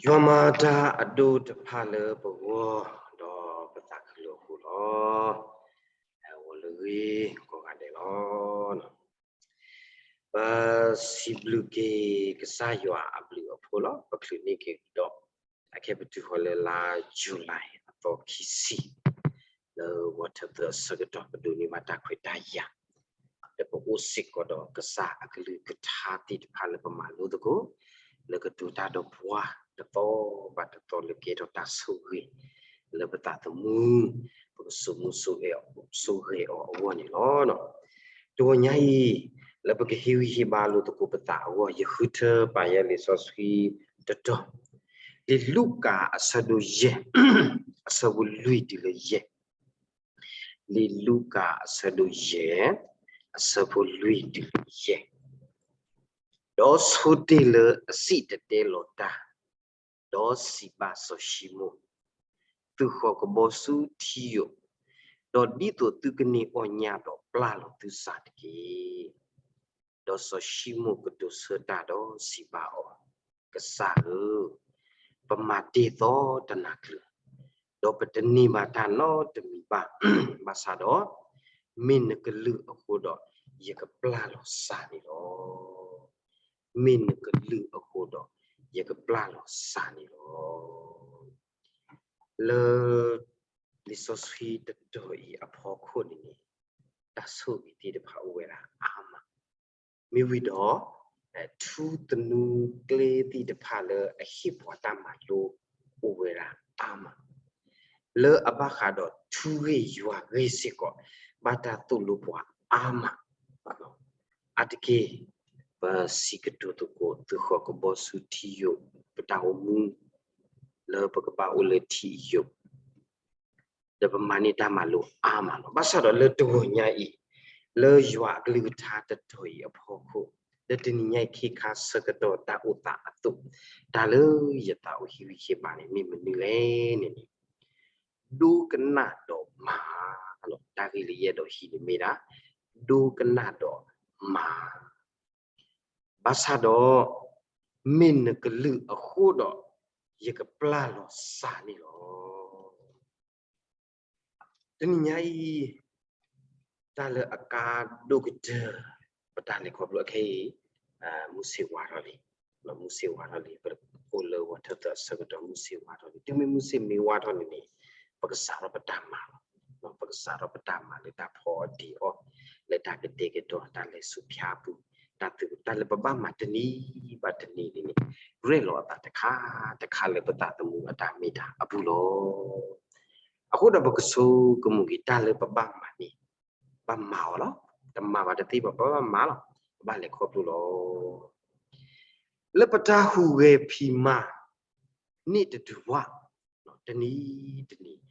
ယွၤမၤတၢ်အဒိၣ်တဖၣ်လၢပဂီၢ် ဒီးပသးခုလိာ်အဃိလီၤ. ဂီၤလၢအဂ့ၤကိးဂၤဒဲးလီၤ. ပစံးဘျုးက့ၤကစၢ်ယွၤအဘျုးအဖှိၣ်လီၤ. ပချုးန့ၢ်က့ၤဒီး အခဲပတုၤဃီၤလၢလါယူၤလံအသီခံဆံ လၢဂီၤထၢၣ်သၢအဆၢကတီၢ် ပဒိးန့ၢ်ဘၣ်တၢ်ခွဲးတၢ်ယာ် ဒီးပအိၣ်စ့ၢ်ကီးဒီးကစၢ်အကလုၢ်ကထါသ့ၣ်တဖၣ်လၢပမၤလိသကိး လၢကတိၤတၢ်ဒီးပှၤတသီဘၣ်တသီလၢကဲထီၣ်တၢ်ဆိၣ်ဂ့ၤ လၢပသးသမူ ပကဆိမိၣ်ဆိဂ့ၤအီၤအဂီၢ်န့ၣ်လီၤ. တဂီၤညါအံၤ လၢပကဟ့ၣ်ဂံၢ်ဟ့ၣ်ဘါလိာ်သကိးပသးအဂီၢ် ယဃုထၢပာ်ယဲလံာ်စီဆှံတတီၤ လံာ်လူၤကၣ်အဆၢဒိၣ်ယဲၢ် အဆၢဖိလွံၢ်တုၤလၢယဲၢ် လံာ်လူၤကၣ်အဆၢဒိၣ်ယဲၢ် အဆၢဖိလွံၢ်တုၤလၢယဲၢ် ဒီးဆိတ့ၢ်လၢအစံၣ်တဲၤတဲလီၤတၢ်, ဒီးစံးဘၣ်စီၤၡံမိၣ်, သုးဃီၤကဘီဆူထံယိာ်, ဒီးဒ်သိးသုကန့ၢ်အီၣ်ညၣ်ဒီးပျၢ်လီၤသုသးတက့ၢ်. ဒီးစီၤၡံမိၣ်ကတိၤဆၢတၢ်ဒီးစံးဘၣ်အီၤ, ကစၢ်ဧၢ, ပမၤတ့ၢ်သီတနၤကျၢၤ, ဒီးပတန့ၢ်ဘၣ်တၢ်နီတမံၤဘၣ်. ဘၣ်ဆၣ်ဒီး မ့ၢ်နကလုၢ်အဃိဒီး ယကပျၢ်လီၤသးန့ၣ်လီၤ. မ့ၢ်နကလုၢ်အဃိဒီး ယကပျၢ်လီၤသးန့ၣ်လီၤ. လၢလံာ်စီဆှံတတီၤအံၤအဖီခိၣ်န့ၣ်န့ၣ် တၢ်ဆိၣ်ဂ့ၤသ့ၣ်တဖၣ်အိၣ်ဝဲဒၣ်အါမး, မ့ၢ်ဝံၤဒီး ထူသနူကျဲသ့ၣ်တဖၣ်လၢအဟ့ၣ်ပှၤတၢ်မၤလိအိၣ်ဝဲဒၣ်အါမး, လၢအဘၣ်ဃးဒီးထူဂ့ၢ်ယွၤဂ့ၢ်စ့ၢ်ကီး ဘၣ်တၢ်သိၣ်လိပှၤအါမး. အါတက့ၢ် ပစံးကတိၤသကိး သုးဃီၤကဘီဆူထံယိာ် ပတၢ်အိၣ်မူ လၢပကဘၣ်အိၣ်လၢထံယိာ် ဒီးပမၤန့ၢ်တၢ်မၤလိအါမးလီၤ. ဘၣ်ဆၣ်ဒီးလၢတဂီၤညါအံၤ လၢယွၤအကလုၢ်ကထါတတီၤအံၤအဖီခိၣ် လၢတနံၤညါအံၤခ့ခါဆၢကတီၢ်တၢ်အိၣ်သးအသိး တၢ်လၢယသးအိၣ်ဟ့ၣ်ဂံၢ်ဟ့ၣ်ဘါန့ၣ် မ့ၢ်မနုၤလဲၣ်န့ၣ်န့ၣ် ဒိကနၣ်ဒီးမၤ, တၢ်ဂ့ၢ်လၢယအဲၣ်ဒိးဟံးန့ၣ်မ့ၢ်ဒၣ် ဒိကနၣ်ဒီးမၤ ဘၣ်ဆၣ်ဒီး မ့ၢ်နကလုၢ်အဃိဒီး ယကပျၢ်လီၤသးန့ၣ်လီၤ. တနံၤညါအံၤ တၢ်လၢအကါဒိၣ်ကတၢၢ် ပတၢ်လဲၤခီဖျိအခဲအံၤ မုၢ်ဆ့ၣ်ဝါထီၣ်လံ, မုၢ်ဆ့ၣ်ဝါထီၣ်လံ, ပအိၣ်လၢဂီၤထၢၣ်သၢအဆၢကတီၢ် မုၢ်ဆ့ၣ်ဝါထီၣ်လံ. တုၤမ့ၢ်မုၢ်ဆ့ၣ်မ့ၢ်ဝါထီၣ်န့ၣ်န့ၣ် ပကစးထီၣ်ပတၢ်မၤလီၤ. ပကစးထီၣ်ပတၢ်မၤလၢတၢ်ဖီအီၣ်တ့ၤအီၣ်, လၢတၢ်ကတဲာ်ကတီၤ တၢ်လဲၤဆူဖၠါပူၤ, တၢ်သုး တၢ်လၢပဘၣ်မၤတနံၤဘၣ်တနံၤန့ၣ်န့ၣ် ရဲၣ်လီၤအသးတခါတခါလၢပသးသမူအတၢ်မ့ၢ်တၢ်အပူၤလီၤ. အဃိဒီးပကဆိကမိၣ်က့ၤ တၢ်လၢပဘၣ်မၤန့ၣ် ဘၣ်မၤအီၤလီၤ. တမၤဘၣ်တသ့ဘၣ် ပဘၣ်မၤလီၤ. ပဘၣ်လဲၤခီဖျိလီၤ. လၢပတၢ်ဟူးဂဲၤဖံးမၤန့ၢ်တဒူၣ်ဘၣ် တနံၤတနံၤ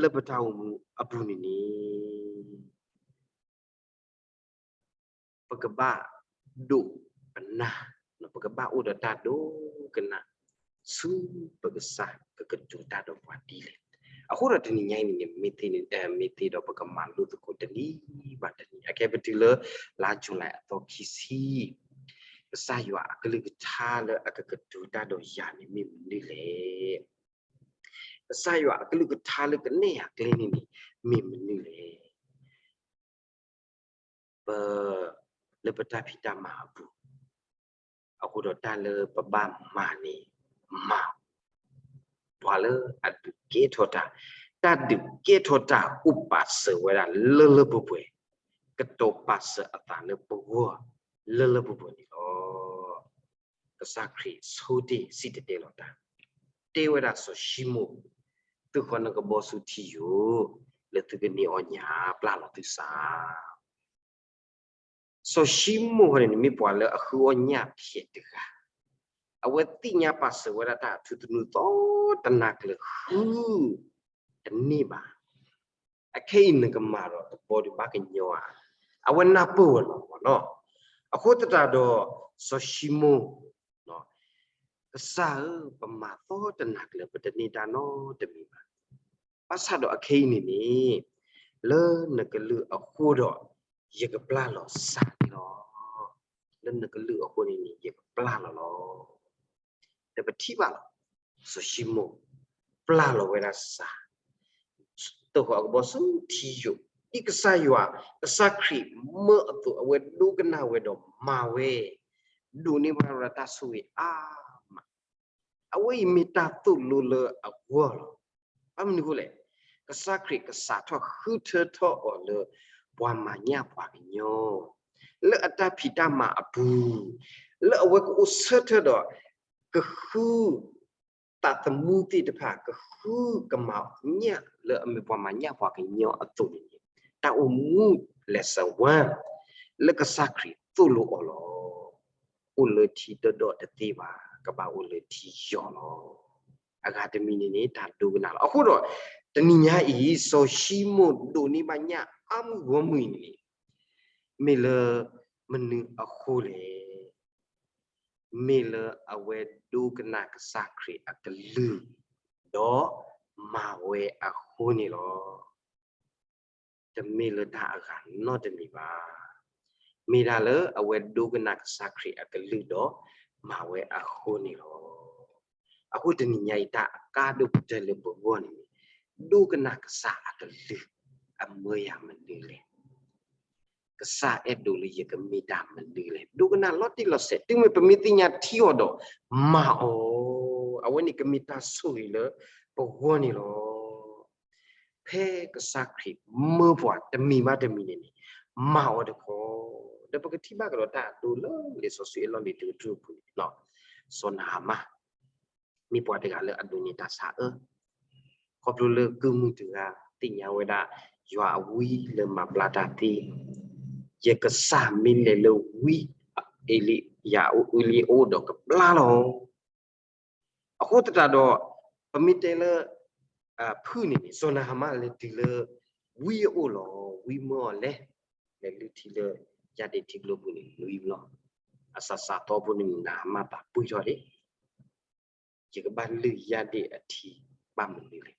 လၢပတၢ်အိၣ်မူအပူၤန့ၣ်န့ၣ် ပကဘၣ်ဒိးပနၢ်, ပကဘၣ်အိၣ်ဒီးတၢ်ဒိကနၣ် ဆူပကစၢ် ကကတိၤတၢ်ဒီးပှၤဒ်လဲၣ်. အဃိဒီးတနံၤညါအံၤန့ၣ်န့ၣ် မ့ၢ်သ့ဒီးပကမၤလိသကိးတနံၤဘၣ်တနံၤ အခဲပတုၤလၢ လါယူၤလံအသီခံဆံ ကစၢ်ယွၤအကလုၢ်ကထါလၢအကကတိၤတၢ်ဒီးယၤန့ၣ် မ့ၢ်မနုၤလဲၣ်. ကစၢ်ယွၤအကလုၢ်ကထါလၢကနဲၣ်ယၤကျဲန့ၣ်န့ၣ် မ့ၢ်မနုၤလဲၣ်. ပ လၢပတၢ်ဖံးတၢ်မၤအပူၤ, အဃိဒီးတၢ်လၢပဘၣ်မၤန့ၣ်မၤ, ပှၤလၢအဒုးကဲထီၣ်တၢ်, တၢ်ဒုးကဲထီၣ်တၢ်အိၣ်ပာ်စၢၤဝဲဒၣ်လၢလၢပှဲၤပှဲၤ, ကတိၤပာ်စၢၤအသးလၢပဂီၢ်လၢလၢပှဲၤပှဲၤန့ၣ်လီၤ. ကစၢ်ခရံာ်ဆိတ့ၢ်စံၣ်တဲၤတဲလီၤတၢ်, တဲဝဲဒၣ်စီၤၡံမိၣ်, သုးဃီၤနကဘီဆူထံယိာ်, လၢသုကန့ၢ်အီၣ်ညၣ်ပျၢ်လီၤသုသး. စီၤၡံမိၣ်န့ၣ်န့ၣ် မ့ၢ်ပှၤလၢအဃုအီၣ်ညၣ်ဖျဲးတဂၤ, အဝဲသ့ၣ်ညါပာ်စၢၤဝဲဒၣ်တၢ်အထူသနူသီတနၤကျၢၤဃုတန့ၢ်ဘၣ်. အခဲအံၤနကမၤဒီးတဘီဒုးဘၣ်ကညီဧါ, အဝဲနၢ်ပၢၢ်ဝဲလီၤမ့ၢ်နီၤ. အဃိသတးဒီး စီၤၡံမိၣ် ကစၢ်ဧၢ, ပမၤသီတနၤကျၢၤ ပတန့ၢ်တၢ်နီတမံၤဘၣ်. ဘၣ်ဆၣ်ဒီးအခဲအံၤန့ၣ်န့ၣ် လၢနကလုၢ်အဃိဒီး ယကပျၢ်လီၤစၢ်န့ၣ်လီၤ. လၢနကလုၢ်အဃိန့ၣ်န့ၣ် ယကပျၢ်လီၤလီၤ. ဒီးပထံၣ်ဘၣ်လီၤ, စီၤၡံမိၣ် ပျၢ်လီၤဝဲဒၣ်စၢ် တဃီၤအကဘီဆူထံယိာ်, ဒ်ကစၢ်ယွၤ, ကစၢ်ခရံာ်မၢအသိး အဝဲဒိကနၣ်ဝဲဒီးမၤဝဲ, ဒိးန့ၢ်ဘၣ်ဝဲဒၣ်တၢ်ဆိၣ်ဂ့ၤအါမး. အဝဲအံၤမ့ၢ်တၢ်သိၣ်လိလၢအဂီၢ်လီၤ. ဘၣ်မနုၤအဃိလဲၣ်, ကစၢ်ခရံာ်ကစးထီၣ်ဃုထၢထီၣ်အီၤလၢ ပှၤမၤညၣ်ပှၤကညီ လၢအတၢ်ဖံးတၢ်မၤအပူၤ, လၢအဝဲကအိၣ်ဆၢထၢၣ်ဒီး ကဃု သးသမူသ့ၣ်တဖၣ် ကဃုကမၤညၣ်လၢအမ့ၢ်ပှၤမၤညၣ်ပှၤကညီအသိးန့ၣ်, တၢ်အိၣ်မူ lesson one လၢကစၢ်ခရံာ်သိၣ်လိအီၤလီၤ. အိၣ်လၢထံဒီဒီတသ့ဘၣ်, ကဘၣ်အိၣ်လၢထံယိာ်လီၤ. အဂၤတမံၤန့ၣ်န့ၣ် တၢ်ဒိကနၣ်လီၤ. အဃိဒီး တနံၤညါအံၤ စီၤၡံမိၣ်ဒိးန့ၢ်ဘၣ်ညၣ်အါမုၢ်ဂီၢ်မုၢ်အံၤန့ၣ် မ့ၢ်လၢမနုၤအဃိလဲၣ်. မ့ၢ်လၢအဝဲဒိကနၣ်ကစၢ်ခရံာ်အကလုၢ် ဒီးမၤဝဲအဃိန့ၣ်လီၤ. တမ့ၢ်လၢတၢ်အဂၤနီတမံၤဘၣ်. မ့ၢ်ဒၣ်လၢအဝဲဒိကနၣ်ကစၢ်ခရံာ်အကလုၢ်ဒီးမၤဝဲအဃိန့ၣ်လီၤ. အဃိတနံၤညါအံၤ တၢ်အကါဒိၣ်ကတၢၢ်လၢပဂီၢ်န့ၣ် ဒိကနၣ်ကစၢ်အကလုၢ် အမၢယၤမနုၤလဲၣ်. ကစၢ်အဲၣ်ဒိးလၢယကမ့ၢ်တၢ်မနုၤလဲၣ်. ဒိကနၣ်လီၤတံၢ်လီၤဆဲး တုၤမ့ၢ်ပမ့ၢ်သ့ၣ်ညါထံအီၤဒီး မၤအီၤ, အဝဲန့ၣ်ကမ့ၢ်တၢ်ဆိၣ်ဂ့ၤလၢပဂီၢ်န့ၣ်လီၤ. ဖဲကစၢ်ခရံာ်မၢပှၤတမံၤဘၣ်တမံၤန့ၣ်န့ၣ် မၤအီၤတခီ, ဒီးပကထံၣ်ဘၣ်ကဒီးတၢ်အဒိလၢလံာ်စီဆှံအလီၢ်လံၤတကတြူၢ်အပူၤန့ၣ်, စီၤနၤအမၣ် မ့ၢ်ပှၤတဂၤလၢအဒိးန့ၢ်တၢ်ဆါအၢ, ခီဖျိလၢကုၢ်မုၢ်တဂၤသ့ၣ်ညါဝဲဒၣ် ယွၤအဝံလၢမၤဘျါတၢ်သ့, ယကစၢ်မ့ၢ်လဲၤလၢဝံအ့လံယၤအအိၣ်ဒီးကဘျါလီၤ. အဃိသတးဒီး ပမ့ၢ်တဲလၢ ဖုၣ်န့ၣ်န့ၣ် စီၤနၤအမၣ်လဲၤတုၤလၢ ဝံအအိၣ်လီၤ. ဝံမၢအီၤလဲၤ, လဲၤလုၢ်ထံလၢယၢ်ဒ့ၣ်ထံကျိပူၤန့ၣ်နွံဘျီ, အစးစးသီဖိန့ၣ် နၤအမၣ်ပာ်ပှံၢ်ထီၣ်ဒ့ၣ် ယကဘၣ်လုၢ်ယၢ်ဒ့ၣ်အထံဘၣ်မနုၤလဲၣ်.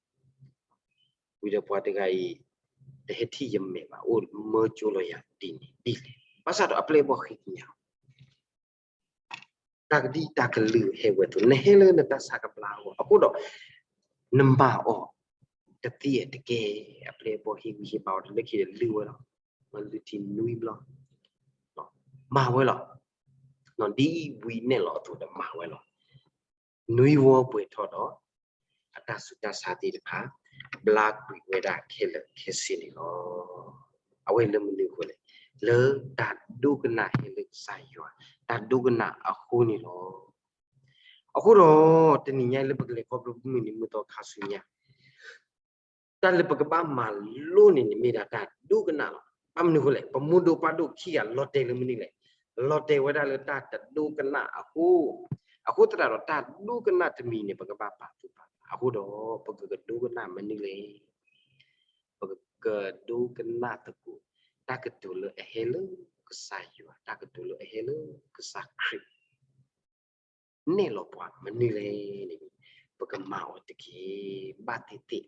ဝံၤဒီးပှၤတဂၤအံၤ တဟဲထံၣ်ယမဲာ်ဘၣ် အိၣ်မၢကၠိလီၤယၤဒ်န့ၣ်ဒ်လဲၣ်. ဘၣ်ဆၣ်ဒီးအပျဲၢ်အဘီၣ်ဃ့ကညး တၢ်ကဒံတၢ်ကလုၢ်ဟဲဝဲအသိး နဟဲလၢနတၢ်ဆါကဘျါအဂီၢ် အဃိဒီး နမၤအီၤတသ့တကဲ, အပျဲၢ်အဘီၣ်ဟ့ၣ်ဂံၢ်ဟ့ၣ်ဘါအီၤတလၢခံဒီးလုၢ်ဝဲလီၤ. မၤလုၢ်ထံနွံဘျီ, မၤဝဲလီၤ. ဒ်ဝံနဲၣ်လီၤအသိးဒီးမၤဝဲလီၤ. နွံဝီပှဲၤထီၣ်ဒီး အတၢ်ဆူးတၢ်ဆါသ့ၣ်တဖၣ် ဘျါကွံာ်ဝဲဒၣ်ခဲလၢာ်ခဲဆ့န့ၣ်လီၤ. အဝဲလၢမနုၤအဃိလဲၣ်, လၢတၢ်ဒိကနၣ်ဟဲလၢကစၢ်ယွၤ တၢ်ဒိကနၣ်အဃိန့ၣ်လီၤ. အဃိဒီး တနံၤညါအံၤလၢပကလဲၤခီဖျိမုၢ်နံၤမုၢ်သီခါဆူညါ တၢ်လၢပကဘၣ်မၤလိန့ၣ်န့ၣ် မ့ၢ်ဒၣ်တၢ်ဒိကနၣ်လီၤ. ဘၣ်မနုၤအဃိလဲၣ်, ပမိၢ်ဒိၣ်ပၢ်ဒိၣ်ခံဂၤလီၤတဲာ်လၢမနုၤလဲၣ်, လီၤတဲာ်ဝဲဒၣ်လၢတၢ်တဒိကနၣ်အဃိ, အဃိသတးဒီးတၢ်ဒိကနၣ်တမံၤန့ၣ် ပကဘၣ်ပာ်သူၣ်ပာ်သး, အဃိဒီး ပကကဒိကနၣ်မနုၤလဲၣ်, ပကဒိကနၣ်သကိး တၢ်ကတိၤလၢအဟဲလၢကစၢ်ယွၤ, တၢ်ကတိၤလၢအဟဲလၢကစၢ်ခရံာ် နဲၣ်လီၤပှၤမနုၤလဲၣ်န့ၣ် ပကမၤအီၤတက့ၢ်. ဘၣ်သ့ၣ်သ့ၣ်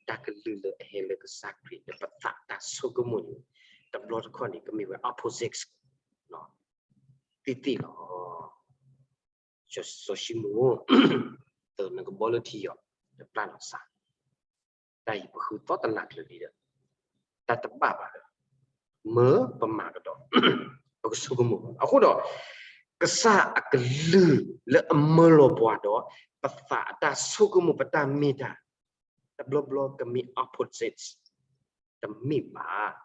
တၢ်ကလုၢ်လၢအဟဲလၢကစၢ်ခရံာ်လၢပသးတၢ်ဆိကမိၣ်န့ၣ် တဘျီတခီၣ်န့ၣ် ကမ့ၢ်ဝဲ opposite သ့ၣ်သ့ၣ်လီၤ. စီၤၡံမိၣ် နကဘီလၢထံယီၤ နပျၢ်လီၤစၢ် တၢ်အံၤပဃုသီတနၤကျၢၤလံဒီး တၢ်တဘၣ်ဘၣ်ဒီး မၢပမၤကဒီး ပကဆိကမိၣ်ဘၣ်. အဃိဒီး ကစၢ်အကလုၢ်လၢအမၢလီၤပှၤဒီး ပသးအတၢ်ဆိကမိၣ် ပတၢ်မ့ၢ်တၢ် တဘျီဘျီကမ့ၢ် opposite တမ့ၢ်ဘၣ်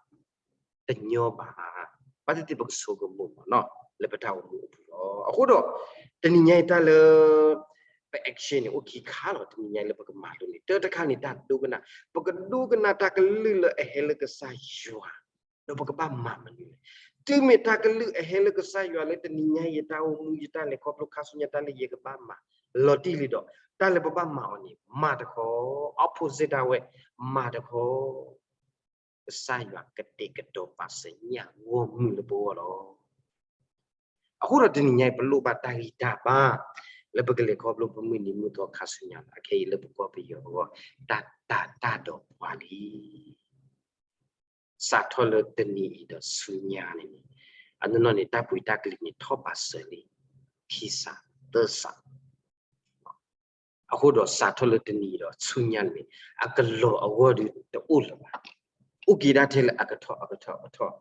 တညီဘၣ်. ဘၣ်သ့ၣ်သ့ၣ်ပကဆိကမိၣ်မးနီၤ လၢပတၢ်အိၣ်မူအပူၤလီၤ. အဃိဒီး တနံၤညါအံၤတၢ်လၢ ပ action န့ၣ် အိၣ်ခံခါလီၤ. တနံၤညါအံၤလၢပကမၤလိန့ၣ် တၢ်တခါန့ၣ် တၢ်ဒိကနၣ်, ပကဒိကနၣ်တၢ်ကလုၢ်လၢအဟဲလၢကစၢ်ယွၤ ဒီးပကဘၣ်မၤမနုၤလဲၣ်. တုၤမ့ၢ်တၢ်ကလုၢ်အဟဲလၢကစၢ်ယွၤလၢတနံၤညါအံၤ ယတၢ်အိၣ်မူ ယတၢ်လဲၤခီဖျိခါဆူညါ တၢ်လၢယကဘၣ်မၤ လီၤတံၢ်လံဒီး တၢ်လၢပဘၣ်မၤအီၤန့ၣ် မၤတခီ opposite ဒၣ်ဝဲ မၤတခီ ကစၢ်ယွၤကတဲာ်ကတီၤပာ်စၢၤညၣ်ဂီၢ်မုၢ်လၢပဂီၢ်လီၤ. အဃိဒီးတနံၤညါအံၤ ပလိၣ်ဘၣ်တၢ်ဂံၢ်တၢ်ဘါ လၢပကလဲၤခီဖျိပမုၢ်နံၤမုၢ်သီခါဆူညါလီၤ. အခဲအံၤလၢပကီၢ်ပယီၤအဂီၢ် တၢ်တၤတၢ်ဒီးပှၤလံ. စးထီၣ်လၢတနံၤအံၤဒီးဆူညါန့ၣ်န့ၣ်, အနီၢ်နီၢ်န့ၣ် တၢ်ပှ့ၤတၢ်ကလံၤန့ၣ် ထီၣ်ဘးစၢၤလံ, ခံစး, သၢစး, အဃိဒီးစးထီၣ်လၢတနံၤအံၤဒီးဆူညါန့ၣ်န့ၣ် အကလီၤအဂီၢ်ဒုးတအိၣ်လၢၤဘၣ်. အိၣ်က့ၤဒၣ်ထဲလၢအကထီၣ်အကထီၣ်အကထီၣ်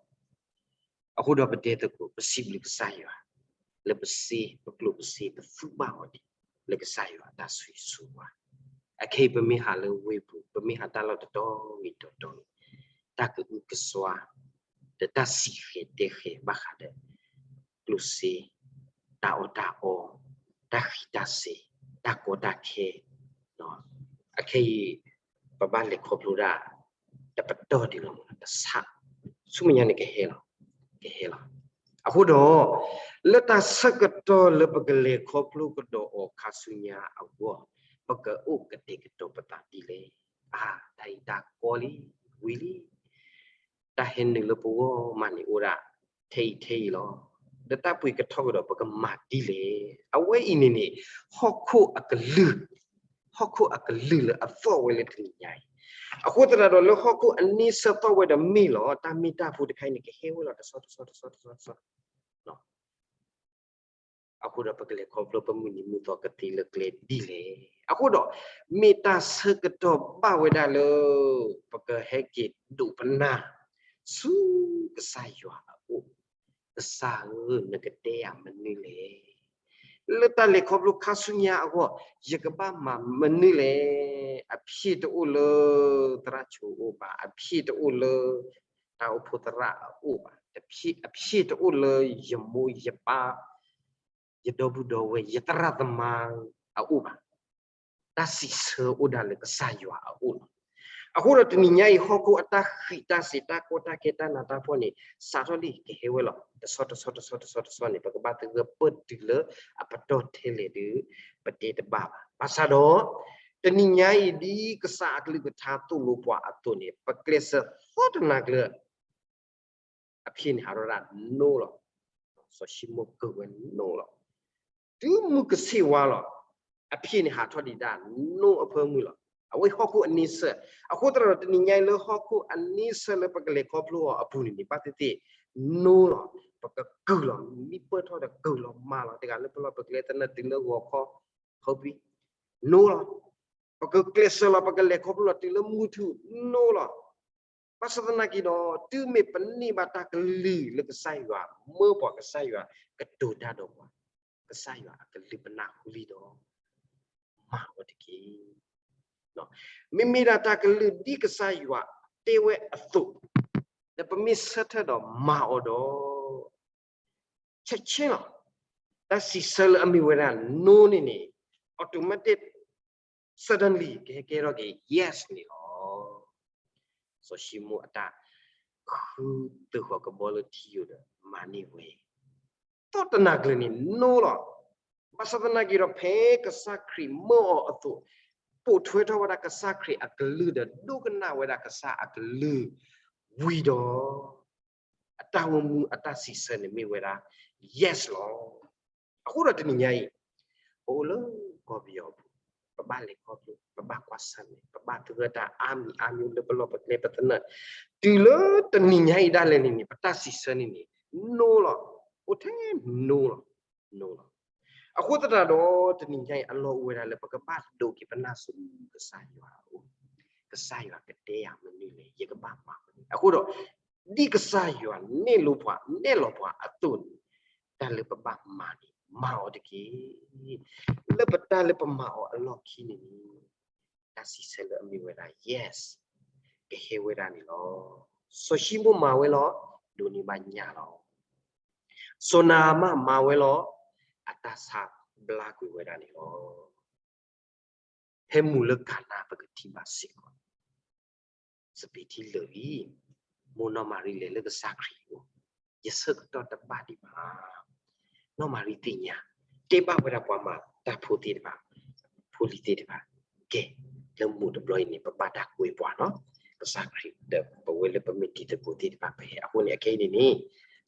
အဃိဒီးပတဲသကိး ပစံးဘျုးကစၢ်ယွၤ လၢပစ့ပကျိၣ်ပစ့ပသူၣ်ဘၣ်အီၤဒံး လၢကစၢ်ယွၤအတၢ်ဆိၣ်ဂ့ၤဆိၣ်ဝါ. အခဲအံၤပမ့ၢ်ဟးလၢဝ့ၢ်ပူၤ ပမ့ၢ်ဟးတၢ်လီၢ်တတီၤဂ့ၤတတီၤဂ့ၤ တၢ်ကအုကစွါ ဒီးတၢ်စံးဃဲၤတဲဃဲၤဘၣ်ဃးဒီး ကျိၣ်စ့, တၢ်အီၣ်တၢ်အီ, တၢ်ဃံးတၢ်စ့ၤ, တၢ်ကီတၢ်ခဲ, အခဲအံၤ ပဘၣ်လဲၤခီဖျိဒၣ် တပတီၢ်ဒံးလီၤမး တဆၣ်, ဆူမဲာ်ညါန့ၣ်ကဟဲလီၤ, ကဟဲလီၤ. အဃိဒီး လၢတၢ်ဆၢကတီၢ်လၢပကလဲၤခီဖျိကဒီးအီၤခါဆူညါအဂီၢ် ပကအိၣ်ကတဲာ်ကတီၤပသးဒ်လဲၣ်. အါ, တၢ်အံၤတၢ်ကီလံ, ဝံၤလံ တၢ်ဟဲနုာ်လၢပဂီၢ်မးန့ၣ်အိၣ်ဒၣ် ထဲအံၤထဲအံၤလီၤ. ဒီးတၢ်ပှ့ၤကထီၣ်ကဒီး ပကမၤဒ်လဲၣ်. အဝဲအံၤန့ၣ်န့ၣ် ဟီၣ်ခိၣ်အကလုၢ်, ဟီၣ်ခိၣ်အကလုၢ်လၢအသီၣ်ဝဲလၢတနံၤညါအံၤ, အဃိသတးဒီးလၢဟီၣ်ခိၣ်အန့ဆၢၣ်သီၣ်ဝဲဒီးမ့ၢ်လီၤ တၢ်မ့ၢ်တၢ်ဖိတခါအံၤန့ၣ် ကဟဲဝဲလီၤတဆီတဆီတဆီတဆီတဆီ အဃိဒီးပကလဲၤခီဖျိပမုၢ်နံၤမုၢ်သီကသ့လၢကျဲဒ်လဲၣ်. အဃိဒီး မ့ၢ်တၢ်ဆၢကတီၢ်ဘၣ်ဝဲဒၣ်လၢ ပကဟဲက့ၤဒိးပနၢ် ဆူကစၢ်ယွၤအအိၣ်, ကစၢ်ဧၢ နကတဲယၤမနုၤလဲၣ်. လၢတၢ်လဲၤခီဖျိခါဆူညါအဂီၢ် ယကဘၣ်မၤမနုၤလဲၣ်. အဖျ့တအိၣ်လၢ သရၣ်ဆိအအိၣ်ဘၣ်, အဖျ့တအိၣ်လၢ တၢ်အိၣ်ဖှိၣ်သရၣ်အအိၣ်ဘၣ်, အဖျ့တအိၣ်လၢယမိၢ်ယပၢ် ယဒီပုၢ်ဒီဝဲၢ် ယသရၣ်သမါအအိၣ်ဘၣ်. တၢ်စံးဆၢအိၣ်ဒၣ်လၢကစၢ်ယွၤအအိၣ်လီၤ. အဃိဒီးတနံၤညါအံၤ ဟီၣ်ခိၣ်အတၢ်ဃံးတၢ်စ့ၤ တၢ်ကီတၢ်ခဲ တၢ်နးတၢ်ဖှီၣ်န့ၣ် စးထီၣ်လံ ကဟဲဝဲလီၤ တဆီတဆီတဆီတဆီတဆီန့ၣ် ပကဘၣ်သဂၢၢ်ပၢၢ်တုၤလၢအပတီၢ်ထဲလဲၣ်ဒီး ပတဲတဘၣ်ဘၣ်. ဘၣ်ဆၣ်ဒီး တနံၤညါအံၤ ဒ်ကစၢ်အကလုၢ်ကထါသိၣ်လိပှၤအသိးန့ၣ် ပကျဲးစၢးသီတနၤကျၢၤ အဖျ့န့ၣ်ဟးထီၣ်ဒၣ် no လီၤ. စီၤၡံမိၣ်ကၢၢ်ဝဲ no လီၤ. တုၤမုၢ်ကဆ့ၣ်ဝါလီၤ အဖျ့န့ၣ်ဟးထီၣ်ဒံးဒၣ် no အဖၢမုၢ်လီၤ. အဝဲဟီၣ်ခိၣ်အန့ဆၢၣ်, အဃိသတးဒီးတနံၤညါအံၤလၢဟီၣ်ခိၣ်အန့ဆၢၣ် လၢပကလဲၤခီဖျိအီၤအပူၤန့ၣ်န့ၣ် ဘၣ်သ့ၣ်သ့ၣ် no လီၤ. ပကကုၢ်လီၤ မံပၢၢ်ထီၣ်ဒီးကုၢ်လီၤမၤလီၤ တဂၤလၢပလီၢ်ပကျဲသနၢၣ်တုၤလၢဂီၤခီ ခီပံ no လီၤ. ပကကျဲးစၢးလီၤ ပကလဲၤခီဖျိလီၤတုၤလၢမုၢ်ထူၣ် no လီၤ. ဘၣ်ဆၣ်သနာ်က့ဒီး တုၤမ့ၢ်ပန့ၢ်ဘၣ်တၢ်ကလုၢ်လၢကစၢ်ယွၤ မၢပှၤကစၢ်ယွၤကတိၤတၢ်ဒီးပှၤ, ကစၢ်ယွၤအကလုၢ်ပနၢ်ဟူလံဒီး မၤအီၤတက့ၢ်. မ့မ့ၢ်ဒၣ်တၢ်ကလုၢ်ဒ်ကစၢ်ယွၤတဲဝဲအသိး ဒီးပမ့ၢ်ဆၢထၢၣ်ဒီးမၤအီၤဒီး ချက်ချင်းလီၤ. တၢ်စံးဆၢလၢအမ့ၢ်ဝဲဒၣ် no န့ၣ်န့ၣ် automatic, suddenly ကဟဲကဲထီၣ်က့ၤ yes န့ၣ်လီၤ. စီၤၡံမိၣ်အတၢ်ဃုသုးဃီၤကဘီလၢထံယိာ်ဒီးမၤန့ၢ်ဝဲ သီၣ်တနၤကျၢၤန့ၣ် no လီၤ. ဘၣ်ဆၣ်သနာ်က့ဒီး ဖဲကစၢ်ခရံာ်မၢအီၤအသိး ပိာ်ထွဲထီၣ်ဝဲဒၣ်ကစၢ်ခရံာ်အကလုၢ်ဒီး ဒိကနၣ်ဝဲဒၣ်ကစၢ်အကလုၢ်ဝံၤဒီး အတၢ်အိၣ်မူအတၢ်စံးဆၢန့ၣ်မ့ၢ်ဝဲဒၣ် yes လီၤ. အဃိဒီးတနံၤညါအံၤ ပအိၣ်လၢကီၢ်ပယီၤအပူၤ, ပဘၣ်လဲၤခီဖျိ, ပဘၣ်ကွၢ်ဆၢၣ်မဲာ်, ပဘၣ်သဂၢၢ်တၢ်အါမံၤအါမံၤလၢပလီၢ်ပကျဲပသနၢၣ်, တုၤလၢတနံၤညါအံၤဒၣ်လဲာ်န့ၣ်န့ၣ် ပတၢ်စံးဆၢန့ၣ်န့ၣ် no လီၤ. အိၣ်ထဲ no လီၤ, no လီၤ. အဃိသတးဒီး တနံၤညါအံၤအလီၢ်အိၣ်ဝဲဒၣ်လၢပကဘၣ်ဒိးက့ၤပနၢ်ဆူကစၢ်ယွၤအအိၣ်, ကစၢ်ယွၤကတဲယၤမနုၤလဲၣ်, ယကဘၣ်မၤမနုၤလဲၣ်. အဃိဒီး ဒ်ကစၢ်ယွၤနဲၣ်လိပှၤ နဲၣ်လီၤပှၤအသိးန့ၣ် တၢ်လၢပဘၣ်မၤန့ၣ် မၤအီၤတက့ၢ်. လၢပတၢ်လၢပမၤအီၤအလီၢ်ခံန့ၣ်န့ၣ် တၢ်စံးဆၢလၢအမ့ၢ်ဝဲဒၣ် yes ကဟဲဝဲဒၣ်န့ၣ်လီၤ. စီၤၡံမိၣ်မၤဝဲလီၤ, ဒိးန့ၢ်ဘၣ်ညၣ်လီၤ. စီၤနၤအမၣ်မၤဝဲလီၤ, အတၢ်ဆါဘျါကွံာ်ဝဲဒၣ်န့ၣ်လီၤ. ဖဲမုၢ်လၢကၤနါပကထံၣ်ဘၣ်စ့ၢ်ကီး စပံးထံလၢာ်လံ, မိၢ်နီၢ်မၤရံလဲၤလၢကစၢ်ခရံာ်အအိၣ်, ယဆၢကတီၢ်တဘၣ်ဒံးဘၣ်. နီၢ်မၤရံသ့ၣ်ညါ, တဲဘၣ်ဝဲဒၣ်ပှၤမၤတၢ်ဖိသ့ၣ်တဖၣ်, ဖိလံၤသ့ၣ်တဖၣ်, ကဲ, လၢမုၢ်တဘျီအံၤန့ၣ် ပဘၣ်တၢ်ကွဲပှၤနီၤ, ကစၢ်ခရံာ်ဒီးပဝဲလၢပမ့ၢ်တံၤသကိးသ့ၣ်တဖၣ် ပဟဲအဃိန့ၣ် အခဲအံၤန့ၣ်န့ၣ်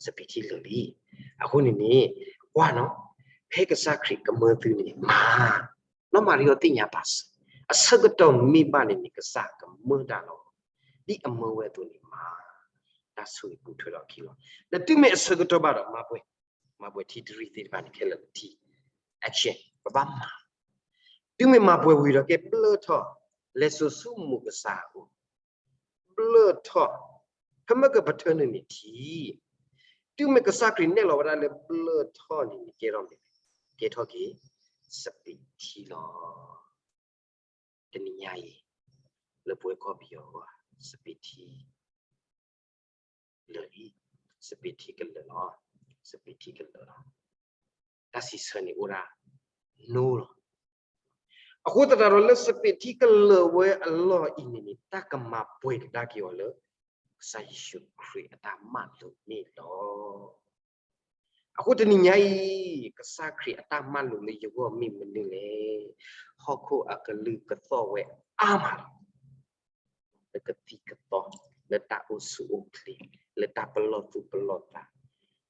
စပံးထံလၢာ်လံ. အဃိန့ၣ်န့ၣ် ကွၢ်နီၤ, ဖဲကစၢ်ခရံာ်ကမၢသုန့ၣ် မၤ နီၢ်မၤရံအီၤသ့ၣ်ညါဘၣ်စၢၤ, အဆၢကတီၢ်မ့ၢ်ဘၣ်န့ၣ်န့ၣ် ကစၢ်ကမၢတၢ်လီၤ. ဒ်အမၢဝဲအသိးန့ၣ်မၤ, တၢ်ဆိၣ်ဂ့ၤပူၤထွဲထီၣ်အခံလီၤ. ဒီးတုၤမ့ၢ်အဆၢကတီၢ်ဘၣ်ဒီး မၤပှဲၤ, မၤပှဲၤထံတရံးသ့ၣ်တဖၣ်န့ၣ် ခဲလၢာ်ပထံၣ် action ပဘၣ်မၤ တုၤမ့ၢ်မၤပှဲၤဝံၤဒီး ကဲဘျၢၣ်ထီၣ်, လဲၤစိာ်ဆူမုၢ်ကစၢ်အအိၣ်, ဘျၢၣ်ထီၣ်, ဖဲမ့ၢ်ကပထၢနုာ်န့ၣ်ထံၣ်, တုၤမ့ၢ်ကစၢ်ခရံာ်နဲၣ်လီၤဝဲဒၣ်လၢဘျၢၣ်ထီၣ်န့ၣ်န့ၣ် ကဲထီၣ်က့ၤ စပံးထံလီၤ. တနံၤညါအံၤ လၢပဝဲကီၢ်ပယီၤအဂီၢ် စပံးထံ လၢာ်လံ, စပံးထံကလၢာ်လီၤ, စပံးထံကလၢာ်လီၤ. တၢ်စံးဆၢန့ၣ်အိၣ်ဒၣ် နိလီၤ. အဃိသတးဒီးလၢစပံးထံကလၢာ်ဝဲအလီၢ်အံၤန့ၣ်န့ၣ် တၢ်ကမၤပှဲၤကဒါက့ၤအီၤလၢ ကစၢ်ယ့ၣ်ၡူးခရံာ်အတၢ်မၤလိာ်န့ၣ်လီၤ. အဃိတနံၤညါအံၤ ကစၢ်ခရံာ်အတၢ်မၤလိာ်လၢယဂီၢ်မ့ၢ်မနုၤလဲၣ်. ဟီၣ်ခိၣ်အကလုၢ်ကသီၣ်ဝဲအါမးလီၤ. လၢကသံၣ်ကသီ, လၢတၢ်အိၣ်ဆူၣ်အိၣ်ချ့, လၢတၢ်ပလီၢ်သူၣ်ပလီၢ်သး,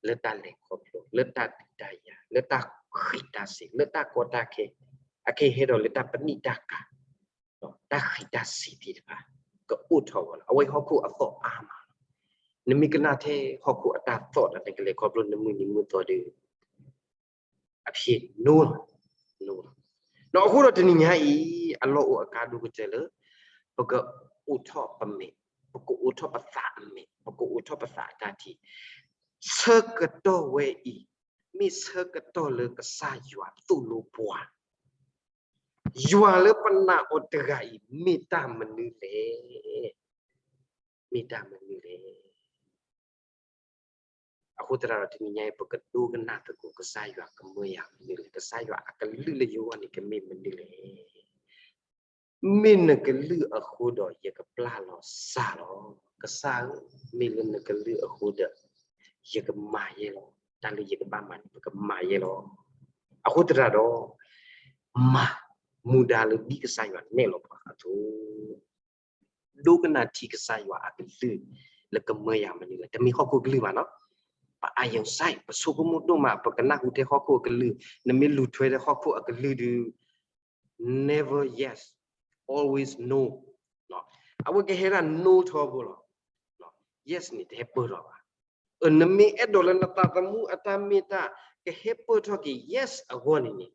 လၢတၢ်လဲၤခီဖျိ, လၢတၢ်ဒုးတၢ်ယၤ, လၢတၢ်ဃံးတၢ်စ့ၤ, လၢတၢ်ကီတၢ်ခဲ, အခဲအံၤဟဲဒီးလၢတၢ်ပနံာ်တၢ်ကၤ, တၢ်ဃံးတၢ်စ့ၤသ့ၣ်တဖၣ် ကအိၣ်ထီၣ်ဝဲလီၤ. အဝဲဟီၣ်ခိၣ်အသီၣ်အါမးလီၤ. နမ့ၢ်ကနၣ်ထဲဟီၣ်ခိၣ်အတၢ်သီၣ်ဒီး နကလဲၤခီဖျိနမုၢ်နံၤမုၢ်သီဒီး အဖျ့ နိလီၤ, နိလီၤ. ဒီးအဃိဒီးတနံၤညါအံၤ အလီၢ်အိၣ်အကါဒိၣ်ကတၢၢ်လၢ ပကအိးထီၣ်ပမဲာ်, ပကအိးထီၣ်ပသးအမဲာ်, ပကအိးထီၣ်ပသးအတၢ်ထံၣ်, ဆၢကတီၢ်ဝဲအံၤ မ့ၢ်ဆၢကတီၢ်လၢကစၢ်ယွၤသိၣ်လိပှၤ, ယွၤလၢပနာ်အီၤတဂၤအံၤ မ့ၢ်တၢ်မနုၤလဲၣ်, မ့ၢ်တၢ်မနုၤလဲၣ်. အဃိသတးဒီးတနံၤညါအံၤ ပကဒိကနၣ်သကိးကစၢ်ယွၤကမၢယၤမနုၤလဲၣ်, ကစၢ်ယွၤအကလုၢ်လၢယဂီၢ်န့ၣ် ကမ့ၢ်မနုၤလဲၣ်. မ့ၢ်နကလုၢ်အဃိဒီး ယကပျၢ်လီၤစၢ်လီၤ. ကစၢ်ဧၢ, မ့ၢ်လၢနကလုၢ်အဃိဒီး ယကမၤယဲလီၤ. တၢ်လၢယကဘၣ်မၤန့ၣ် ပကမၤယဲလီၤ. အဃိသတးဒီး မၤ မူဒါလၢဒ်ကစၢ်ယွၤနဲၣ်လီၤပှၤအသိး ဒိကနၣ်ထံကစၢ်ယွၤအကလုၢ် လၢကမၢယၤမနုၤလဲၣ်. တမ့ၢ်ဟီၣ်ခိၣ်ကလုၢ်ဘၣ်နီၤ. ပ iron sight ပဆိကမိၣ်ဒိၣ်မး ပကနၢ်ဟူထဲဟီၣ်ခိၣ်အကလုၢ်, နမ့ၢ်လူၤထွဲထဲဟီၣ်ခိၣ်အကလုၢ်ဒီး never yes, always no. အဝဲကဟဲဒၣ် no ထီဘိလီၤ. Yes န့ၣ် တဟဲပၢၢ်ထီၣ်ဘၣ်. နမ့ၢ်အဲၣ်ဒိးလၢနသးသမူအတၢ်မ့ၢ်တၢ် ကဟဲပၢၢ်ထီၣ်က့ၤ yes အဂီၢ်န့ၣ်န့ၣ်,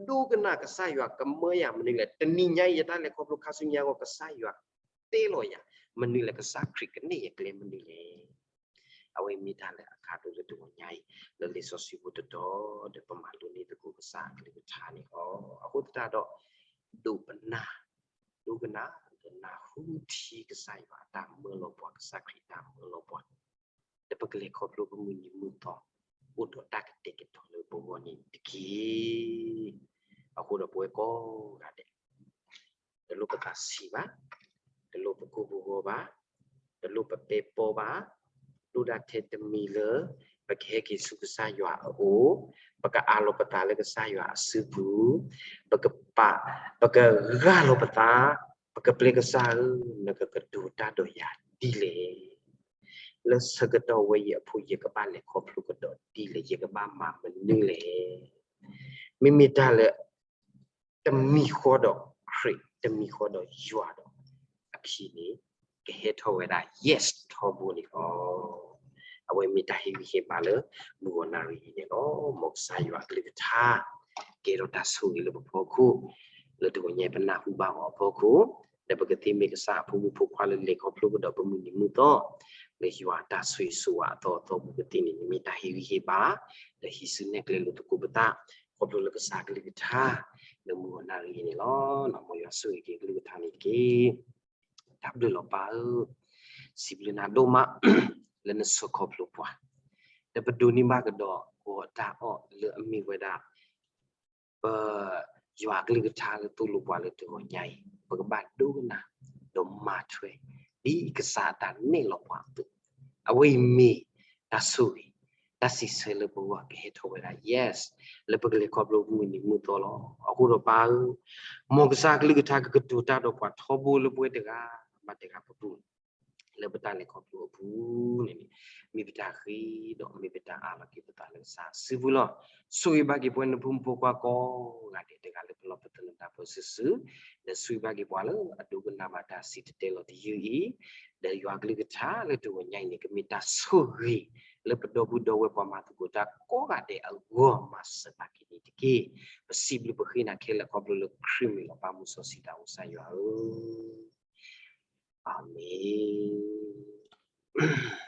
ဒိကနၣ်ကစၢ်ယွၤကမၢယၤမနုၤလဲၣ်. တနံၤညါအံၤ ယတၢ်လဲၤခီဖျိခါဆူညါအဂီၢ် ကစၢ်ယွၤတဲလီၤယၤမနုၤလဲၣ်, ကစၢ်ခရံာ်ကနဲၣ်ယၤကျဲမနုၤလဲၣ်. အဝဲမ့ၢ်တၢ်လၢအကါဒိၣ်လၢတဂီၤညါအံၤ လၢလံာ်စီဆှံဖိတတီၤဒီး ပမၤလိန့ၢ်သကိးကစၢ်အကလုၢ်ကထါန့ၣ်လီၤ. အဃိသတးဒီး ဒိးပနၢ်, ဒိကနၣ်, ဒီးနၢ်ဟူထံကစၢ်ယွၤအတၢ်မၢလီၤပှၤ, ကစၢ်ခရံာ်တၢ်မၢလီၤပှၤ, ဒီးပကလဲၤခီဖျိပမုၢ်နံၤမုၢ်သီ အိၣ်ဒီးတၢ်ကတဲာ်ကတီၤလၢပဂီၢ်န့ၣ်တက့ၢ်. အဃိဒီးပဝဲကိးဂၤဒဲး တလိၣ်ပသးဆံးဘၣ်, တလိၣ်ပကိၢ်ပဂီၤဘၣ်, တလိၣ်ပပဲပီဘၣ်, ဒိၣ်ဒၣ်ထဲတမံၤလၢ ပကဟဲက့ၤဆူကစၢ်ယွၤအအိၣ်, ပကအးလီၤပသးလၢကစၢ်ယွၤအစုပူၤ, ပကပာ်, ပကဂၢ်လီၤပသး, ပကပျဲကစၢ်ဧၢ, နကကတိၤတၢ်ဒီးယၤဒ်လဲၣ်. လၢဆၢကတီၢ်ဝဲအံၤအဖီခိၣ် ယကဘၣ်လဲၤခီဖျိကဒီးဒ်လဲၣ်, ယကဘၣ်မၤမနုၤလဲၣ်. မ့မ့ၢ်တၢ်လၢ တမံၤဃီဒီးခရံာ်, တမံၤဃီဒီးယွၤဒီး အဖံန့ၣ် ကဟဲထီၣ်ဝဲဒၣ် yes ထီဘိန့ၣ်လီၤ. အဝဲမ့ၢ်တၢ်ဟ့ၣ်ဂံၢ်ဟ့ၣ်ဘါလၢ မုၢ်ဂီၤနၣ်ရံၣ်အံၤန့ၣ်လီၤ. မ်ကစၢ်ယွၤအကလုၢ်ကထါ ကဲထီၣ်တၢ်ဆိၣ်ဂ့ၤလၢပဖီခိၣ်, လၢတဂီၤညါပနၢ်ဟူဘၣ်အီၤအဖီခိၣ်, ဒီးပကသ့မ့ၢ်ကစၢ်အဖိမုၣ်ဖိခွါလၢလဲၤခီဖျိကဒီးပမုၢ်နံၤမုၢ်သီ, လၢယွၤအတၢ်ဆိၣ်ဂ့ၤဆိၣ်ဝါအသီအသီပူၤကသ့န့ၣ် မ့ၢ်တၢ်ဟ့ၣ်ဂံၢ်ဟ့ၣ်ဘါ, ဒီးဟံးစုနဲၣ်ကျဲလိာ်သကိးပသး ခီဖျိလၢကစၢ်အကလုၢ်ကထါ လၢမုၢ်ဂီၤနၣ်ရံၣ်အံၤန့ၣ်လီၤ. မ်ယွၤဆိၣ်ဂ့ၤက့ၤကလုၢ်ကထါန့ၣ်တက့ၢ်. တၢ်ဘျုးလီၤပၢ်ဧၢ, စံးဘျုးနၤဒိၣ်မး လၢနဆှၢခီဖျိပှၤ, ဒီးပဒိးန့ၢ်ဘၣ်ကဒီးဂီၤတၢ်အီၣ်လၢအမ့ၢ်ဝဲဒၣ် ပ ယွၤအကလုၢ်ကထါလၢသိၣ်လိပှၤလၢတဂီၤညါအံၤ ပကဘၣ်ဒိကနၣ် ဒီးမၤထွဲ ဒ်ကစၢ်အတၢ်နဲၣ်လီၤပှၤအသိး, အဝဲအံၤမ့ၢ်တၢ်ဆိၣ်ဂ့ၤ, တၢ်စံးဆၢလၢပဂီၢ်ကဟဲထီၣ်ဝဲဒၣ် yes လၢပကလဲၤခီဖျိမုၢ်နံၤမုၢ်သီလီၤ. အဃိဒီးပၢ်ဧၢ, မ်ကစၢ်အကလုၢ်ကထါကကတိၤတၢ်ဒီးပှၤထီဘိလၢပဝဲတဂၤဘၣ်တဂၤပပူၤ လၢပတၢ်လဲၤခီဖျိအပူၤန့ၣ်န့ၣ် မ့ၢ်ပတၢ်ဃ့ဒီးမ့ၢ်ပတၢ်အးလီၤက့ၤပသးလၢကစၢ်စုပူၤလီၤ. ဆိၣ်ဂ့ၤဘၣ်က့ၤပဝဲနဖိမုၣ်ဖိခွါကိးဂၤဒဲး တဂၤလၢပလီၢ်ပသနၢၣ်ပၢၢ်စုာ်စုာ်, ဒီးဆိၣ်ဂ့ၤဘၣ်က့ၤပှၤလၢအဒိကနၣ်ဘၣ်တၢ်စံၣ်တဲၤတဲလီၤတယုၢ်အံၤ, ဒီးယွၤကလုၢ်ကထါလၢတဂီၤညါအံၤန့ၣ် ကမ့ၢ်တၢ်ဆိၣ်ဂ့ၤလၢပဒီပုၢ်ဒီဝဲၢ်ပှၤမၤသကိးတၢ်ကိးဂၤဒဲးအဂီၢ် မၤစၢၤဘၣ်က့ၤန့ၣ်တက့ၢ်. ပစံးဘျုးပဃ့နၤခဲလၢာ်ခီဖျိလၢခရံာ်မ့ၢ်လီၤပၢ်မူစီဆှံတၢ်အိၣ် ကစၢ်ယွၤဧၢ, အၤမ့ၣ်.